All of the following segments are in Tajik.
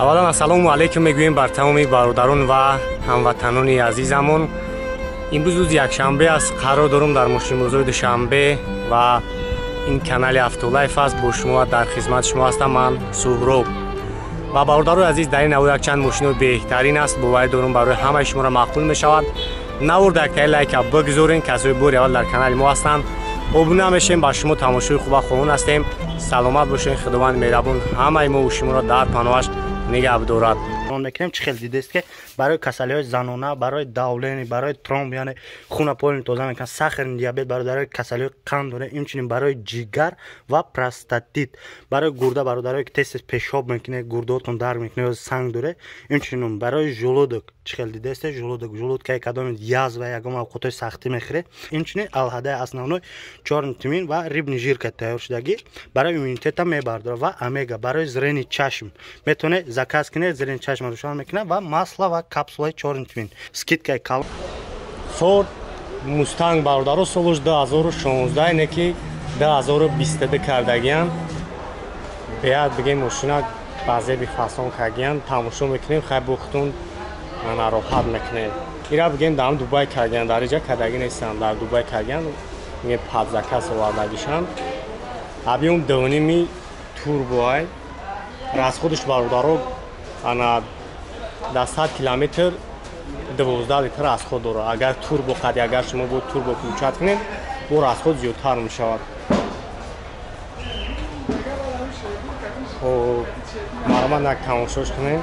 Аввалан ассалому алайкум мегӯем бар тамоми бародарон ва ҳамватанони азизамон. Имрӯз рӯзи якшанбе аст, қарор дорум дар мошинбозори Душанбе ва ин канали Автолайф аст. Бо шумо ва дар хизмати шумо ҳастам ман Суҳроб. Ва бародарои азиз, дар ин навор якчанд мошинои беҳтарин аст, боварӣ дорум барои ҳамаи шуморо маъқул мешавад. Навор дактаи лайка бигзорен, касои бори аввал дар канали мо ҳастанд обуна мешем. Ба шумо тамошои хуба хоҳон ҳастем. Саломат бошед, Худованд меҳрабон ҳамаи мо шуморо дар паноҳаш нигаҳ бидорад. Мекунем чӣ хел дидест ки барои касалиҳои занона, барои давление, барои тромб, яъне хунапони тоза мекунад, сахарный диабет, бародарои касалиҳои қанд дора, инчунин барои ҷигар ва простатит, барои гурда, бародарое ки тез пешоб мекунед, гурдаотон дард мекунад ё санг дора, инчунин барои желудок, чӣ хел дидест желудок, желудкаи кадоми язва ягон авқотҳои сахтӣ мехӯред, инчунин алҳадаи основной чёрный тмин ва рыбный жирка тайёр шудагӣ барои иммунитета мебардорад ва омега барои зрени чашм метавонед заказ кунед, зрени чашм рӯшан мекунад ва масла ва капсулаи чёрный тмин скидкаи калон. Форд Мустанг бародаро солаш 2016 не ки 2022 кардагиян. Беҳад бигем мошина ба зеби фасон кардагиян. Тамошо мекунем, хай бухтун нароҳат мекунем. Ира бигем дар Дубай кардагиян, дар иҷа кардагӣ нестанд, дар Дубай кардагиян, мегем под заказ овардагишанд. Объём 2.5 турбоай. Расходаш бародаро ана дар 100 километр 12 литр расход дорад. Агар турбо қади, агар шумо бо турбо включать кунед, бо расход зиёдтар мешавад. Хоб, марҳамат як тамошош кунем.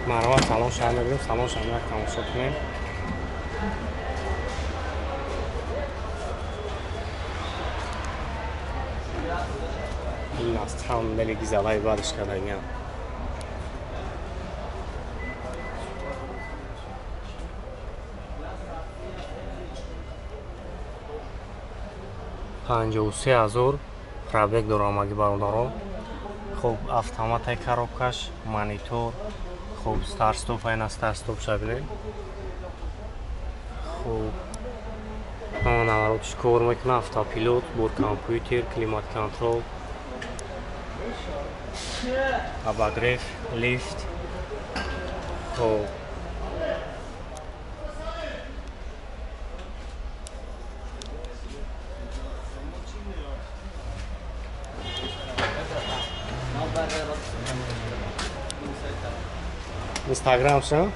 Марҳамат салон шаҳр мегирем, салон шаҳр як тамошо кунем. Ин аз тамбели гизалаи бадаш кардагиам. 53,000 пробег дорам амаги бародарон. Хоб, автоматай коробкаш, монитор, хоб старт-стоп, айна старт-стоп шабинем. Хоб, наворотш кор мекунад, автопилот, бор компютер, климат контрол, обогрев, лифт. Хоб, Инстаграм ша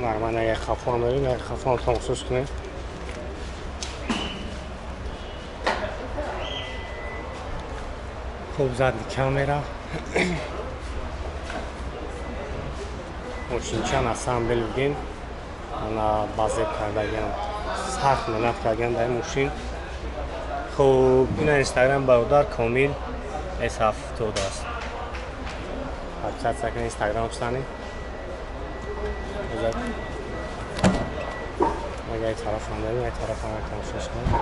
нормально, як хафон дорем, як хафон тамошош кунем. Хуб, задни камера. Мошинча на самом деле бигем, ана базеб кардагиам, сахт меҳнат кардагиам дар ин мошин. Хуб, ина Инстаграм бародар Комил S70 аст. Подписаться кунед Инстаграм шани. Агар тараф ҳам дорем, як тараф ҳам тамошош кунем.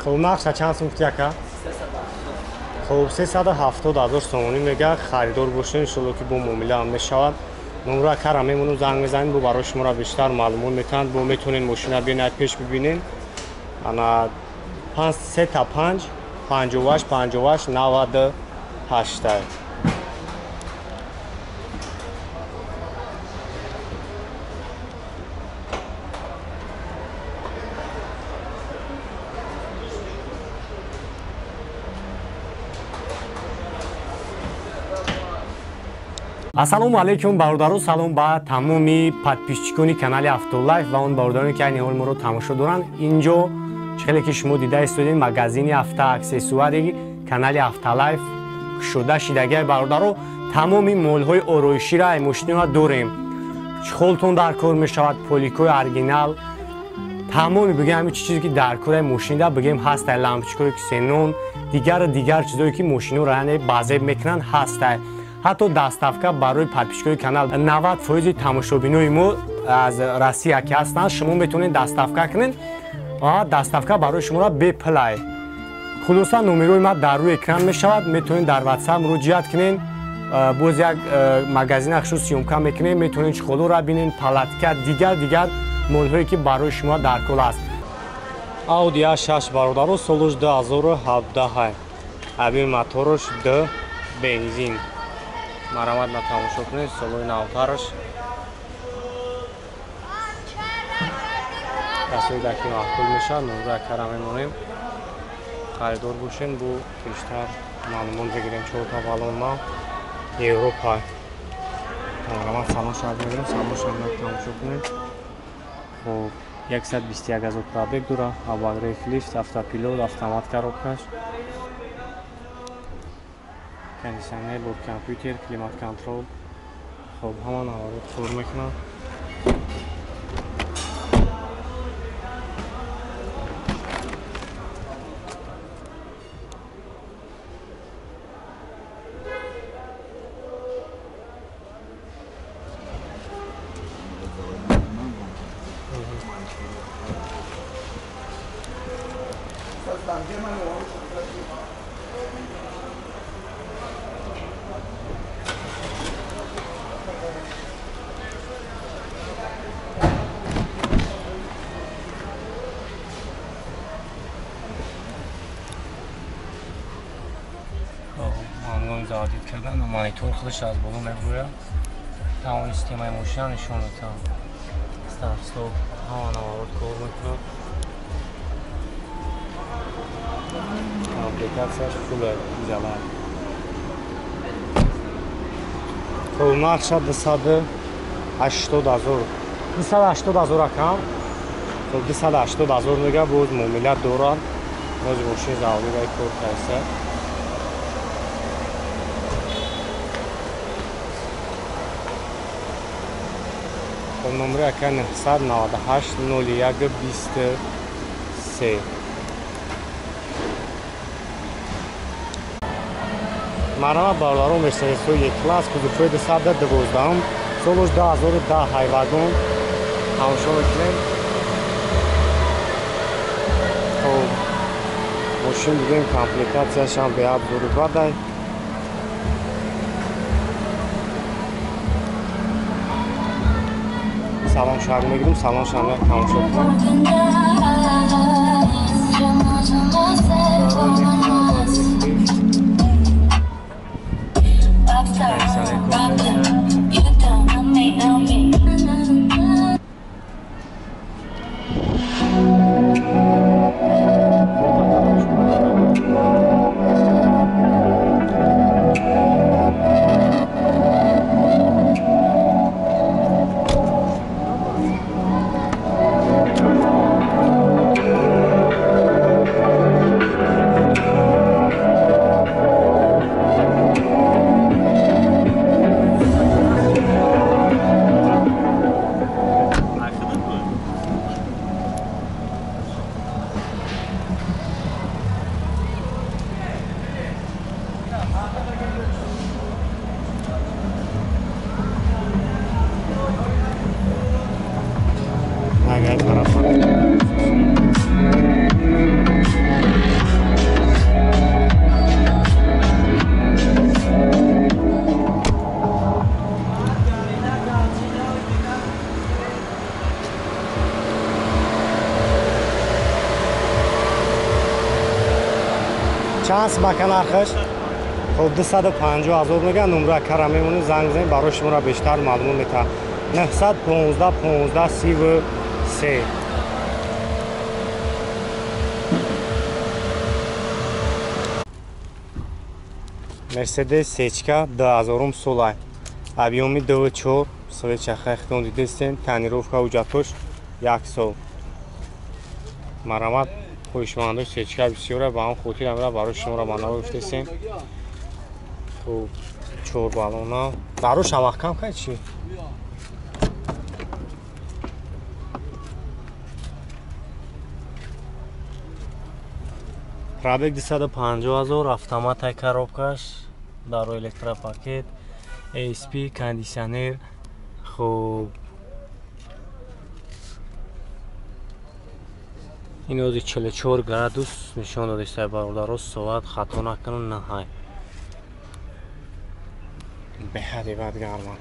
Хуб, нақша чанд сум гуфти ака? Хуб, 370,000 сомонӣ мега. Харидор бошед, иншолло ки бо муомила ҳам мешавад. Номро акара мемонум, занг мезанем, бо барои шуморо бештар маълумот метаҳанд. Бо метавонед мошина биёнед пеш бибинед. Ана 3 та 5 58 58 98. Ассалому алайкум бародарон, салом ба тамоми подписчикони канали Автолайф ва он бародароне ки айни ҳол моро тамошо доранд. Инҷо чӣ хеле ки шумо дида истодед, магазини автоаксессуари канали Автолайф кушода шидагиай бародаро. Тамоми молҳои ороиширо ай мошинҳо дорем. Чхолтон дар кор мешавад, поликои оригинал, тамоми бигем ҳамин чизе ки дар кораи мошинда бигем ҳастай, лампочкаҳое ки ксенон, дигар чизое ки мошинҳоро яъне базеб мекунанд ҳастай. Ҳатто доставка барои подписчикои канал 90% тамошобинои мо аз Россия ки ҳастанд, шумо метавонед доставка кунед. Доставка барои шуморо бепулай. Хулоса номерои ма дар рӯи экран мешавад, метавонед дар WhatsApp муроҷиат кунед. Боз як магазина хушу съёмка мекунем, метавонед чехолоро бинед, палатка, дигар молҳое ки барои шумо дар кол аст. Audi A6 бародаро, солуш 2017. Аби моторш 2 бензин. Марамат на тамошо кунед, солои навтарш. Касои даки маъқул мешавад, номра кара мемонем. Харидор бошем, бу бештар маълумот бигирем. Чорта балонна Европа. Марамат салон шад мегирем, салон шад тамошо кунед. Хоб 121 ҳазор пробег дора, обогрев лифт, автопилот, автомат коробкаш, кондиционер, бо компютер, климат контрол. Хоб ҳама наворот кор мекунад. Заводит кардан, монитор худаш аз боло мебурад. Тамоми системаи мошина нишон медиҳад. Старт стоп, ҳама наворот кор мекунад. Комплектатсияш фул изолат. Хоб нархша 280 ҳазор. 280 ҳазор акам. Хоб 280 ҳазор мега, боз муомилат дорад. Боз мошин заводидаи кор кардааст. Номери ака 998 01 23. Марама бародарон, Мерседесҳои Е-класс, кузовҳои 212, солуш 2010 ҳайвагон. Тамошо мекунем. Хоб мошин дидем, комплектатсияшам беҳад зури бадай. Салон шаг мегирим, салон шаг тамошо кунем. Чанд мака нархаш? Хоб 250 ҳазор мегӯянд, номра кара мемонед, занг занед, барои шуморо бештар маълумот метаҳад. 915 15 33. Мерседес Сечка 2000 солай. Объёми 2.4, свеча хехтон дидестен, тонировка ҳуҷҷатош 1 сол. Марамат хоҳишмандои сечка бисёра, ба ҳам хотир амра барои шуморо ба наво гуфтесем. Хуб, 4 балона. Барош ҳам маҳкам кай чӣ? Пробег 250 ҳазор, автоматай коробкаш, даро электропакет, ESP кондиционер. Хуб, ин ози 44 градус нишон додиста, бародаро, соат хато накунам наҳай. Беҳади бад гарма.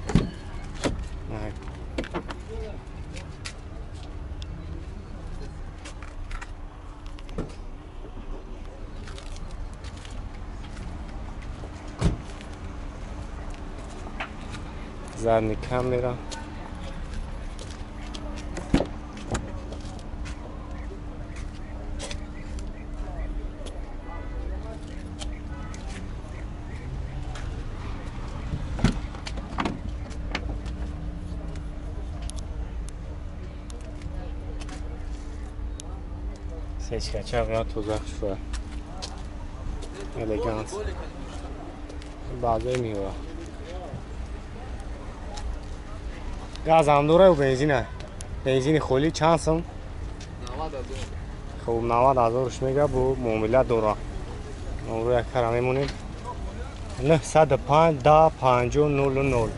Задний камера. Сечкача тоза шуа. Элеганс. Баъзои мева. Газ ҳам дора ё бензина? Бензини холӣ чанд сум? 90 ҳазор. Хуб, 90 ҳазорш мега, бо муомила дора. Номро як кара мемонем. 905 10 50 00.